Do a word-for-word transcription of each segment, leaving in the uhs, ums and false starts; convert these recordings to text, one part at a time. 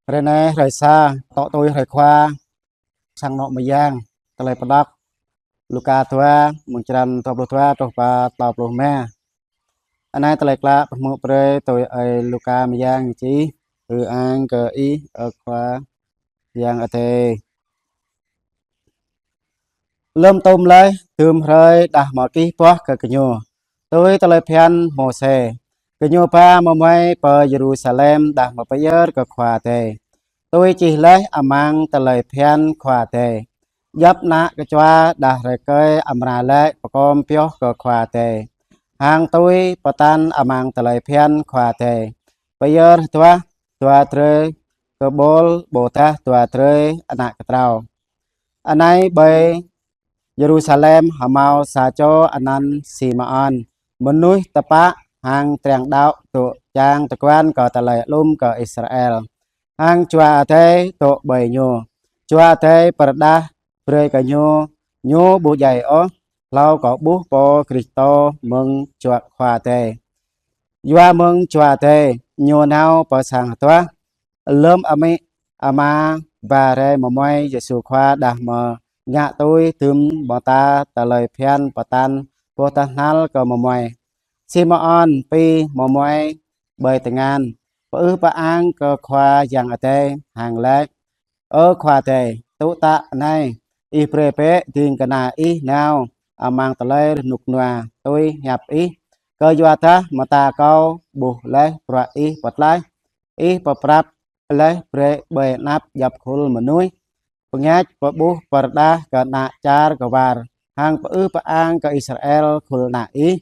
Hrơi anai hrơi sa, tŏ tui hrơi Khua, sang anŏ mơyang, tơlơi pơđŏk Luka dua, mơ̆ng črăn dua pluh dua truh pơ klâo pluh rơma. Anai tơlơi klă pơhmư̆ brơi tui ơi Luka mơyang čih. Ư-ang kơ Ih, ơ Khua Yang Adai. Lơ̆m tơm laih, tơm hrơi đah mơ̆ kih boh kơ gơñu, tui tơlơi phiăn Môsê, gơñu ba mơmuai pơ Yêrusalem đah mơ̆ pơyơr kơ Khua Adai. Tui čih laih amăng tơlơi phiăn Khua Adai: Djŏp ană kơčua đah rơkơi amra laĭ pơkom pioh kơ Khua Adai, hăng tui pơtăn amăng tơlơi phiăn Khua Adai: Pơyơr hơduah dua drơi kơƀôl, ƀôdah dua drơi ană kơtrâo. Anai ƀơi Yêrusalem hơmâo sa čô anăn Simêôn, mơnuih tơpă hăng triăng đaŏ, dŏ čang tơguan kơ tơlơi alum kơ Israel, hăng Jua Adai dŏ ƀơi ñu. Jua Adai pơrơđah brơi kơ ñu, ñu ƀu djai ôh hlâo kơ ƀuh Pô Kristô mơ̆ng Jua Khua Adai. Yua mơ̆ng Jua Adai, ñu nao pơ sang hơduah. Lơ̆m amĭ ama ba rai mơmuai Yêsu Khua đah mơ̆ ngă tui tơm mơta tơlơi phiăn pơtăn boh tơhnal kơ mơmuai, Simêôn pi mơmuai ƀơi tơngan, pơư pơang kơ Khua Yang Adai hăng laĭ: Ơ Khua Adai, tŭ tă anai, Ih brơi bĕ ding kơna Ih nao amăng tơlơi rơnŭk rơnua tui hiăp Ih, kơyuadah mơta kâo ƀuh laih bruă Ih pơtlaih, Ih pơprăp laih brơi ƀơi anăp djŏp khul mơnuih, bơngač pơƀuh pơrơđah kơ ană čar kơwar, hăng pơư pơang kơ Israel khul ană Ih.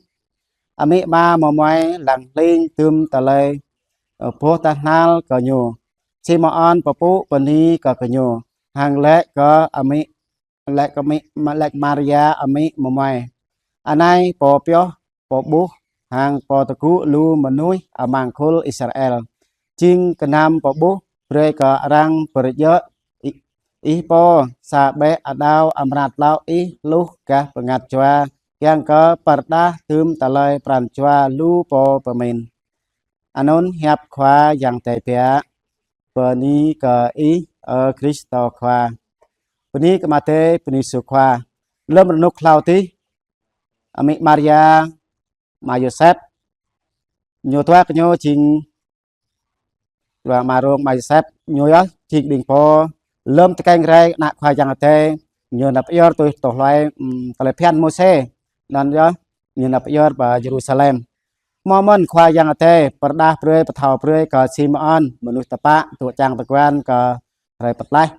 Amĭ ama mơmuai lăng hling tơm tơlơi, ơ, boh tơhnal kơ ñu. Simêôn pơpŭ bơni kơ gơñu, hăng laĭ kơ amĭ, laĭ kơ amĭ, laĭ kơ Maria amĭ mơmuai: Anai Pô pioh, Pô ƀuh, hăng Pô tơgŭ lu mơnuih amăng khul Israel, jing gơnam pơƀuh brơi kơ arăng pơrơjơ̆ Ih, Ih Pô, sa ƀĕ ađao amra tlao Ih hluh gah bơngăt jua, kiăng kơ pơrơđah tơm tơlơi pran jua lu pô pơmĭn. Anŭn hiăp Khua Yang Adai biă. Bơni kơ Ih, ơ Kristô Khua. Bơni kơ Ama Adai, bơni Yêsu Khua. Lơ̆m rơnŭk hlâo adih, amĭ Maria, ama Yôsep, ñu dua gơñu jing, dua ama rông ama Yôsep, ñu yơh jing ƀing pô lơ̆m tơkeng rai ană Khua Yang Adai, ñu nao pơyơr tui tơlơi, ưm, tơlơi phiăn Môsê. Anŭn yơh ñu nao pơyơr pơ Yêrusalem. Hmâo mơ̆n Khua Yang Adai pơrơđah brơi, pơthâo brơi kơ Simêôn, mơnuih tơpă, dŏ čang tơguan kơ hrơi pơtlaih.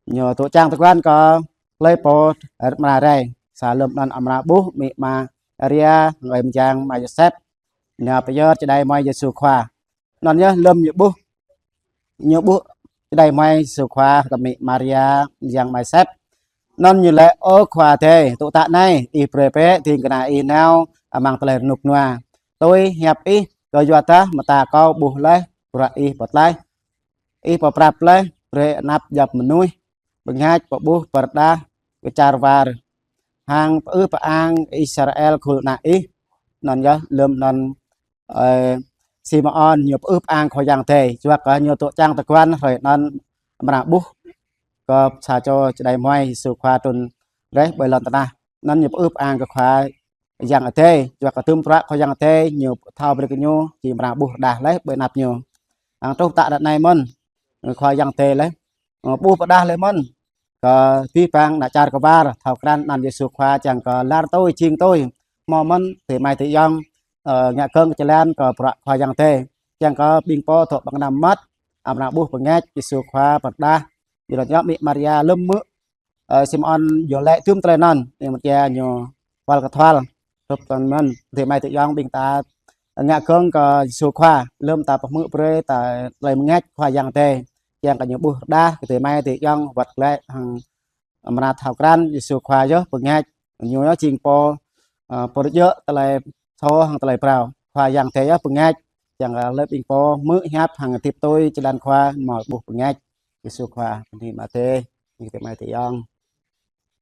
Ñu dŏ čang tơguan kơ hlơi pô amra rai. Sa lơ̆m anŭn amra ƀuh amĭ Maria, ngơi mơyang ama Yôsep, nao pơyơr čơđai mơai Yêsu Khua. Anŭn yơh lơ̆m ñu ƀuh, ñu ƀuh čơđai mơai Yêsu Khua kơ amĭ Maria, mơyang ama Yôsep, anŭn ñu laĭ: Ơ Khua Adai, tŭ tă anai, Ih brơi bĕ ding kơna Ih nao amăng tơlơi rơnŭk rơnua tui hiăp Ih, kơyuadah mơta kâo ƀuh laih bruă Ih pơtlaih, Ih pơprăp laih brơi anăp djŏp mơnuih, bơngač pơƀuh pơrơđah kơ čar war, hăng pơư pơang Israel khul ană Ih. Anŭn yơh lơ̆m anŭn, ơ, Simêôn ñu pơư pơang Khua Yang Adai, yua kơ ñu dŏ čang tơguan hrơi anŭn amra ƀuh kơ sa čô čơđai mơai Yêsu Khua trŭn rai ƀơi lŏn tơnah. Anŭn ñu pơư pơang kơ Khua Yang Adai, yua kơ tơm bruă Khua Yang Adai ñu pơthâo brơi kơ ñu, či amra ƀuh rơđah laih ƀơi anăp ñu. Hăng truh tă ră anai mơ̆n, Khua Yang Adai laih, ơ, ƀuh pơrơđah laih mơ̆n kơ abih bang ană čar kơwar thâo krăn anăn Yêsu Khua, čang kơ lar tui jing tui. Hmâo mơ̆n adơi amai adơi ayŏng, ơ, ngă gơ̆ng kơ jơlan kơ bruă Khua Yang Adai, čang kơ ƀing pô dŏ ƀơi lŏn tơnah mơmŏt amra ƀuh bơngač Yêsu Khua pơrơđah. Yua anŭn yơh amĭ Maria lơ̆m hmư̆, ơ, Simêôn yơh laĭ tơm tơlơi anŭn, ñu mơ̆n yơh ñu wăl kơtual. Hrup anŭn mơ̆n adơi amai adơi ayŏng ƀing ta ngă gơ̆ng kơ Yêsu Khua, lơ̆m ta pơhmư̆ brơi ta tơlơi bơngač Khua Yang Adai, čang kơ ñu ƀuh rơđah kơ adơi amai adơi ayŏng wơ̆t glaĭ hăng amra thâo krăn Yêsu Khua yơh bơngač. Ñu yơh jing pô, ơ, pơrơjơ̆ tơlơi thâo hăng tơlơi phrâo. Khua Yang Adai yơh bơngač, čang kơ hlơi ƀing pô hmư̆ hiăp hăng hơdip tui jơlan Khua hmâo ƀuh bơngač Yêsu Khua. Bơni Ama Adai, bơni adơi amai adơi ayŏng.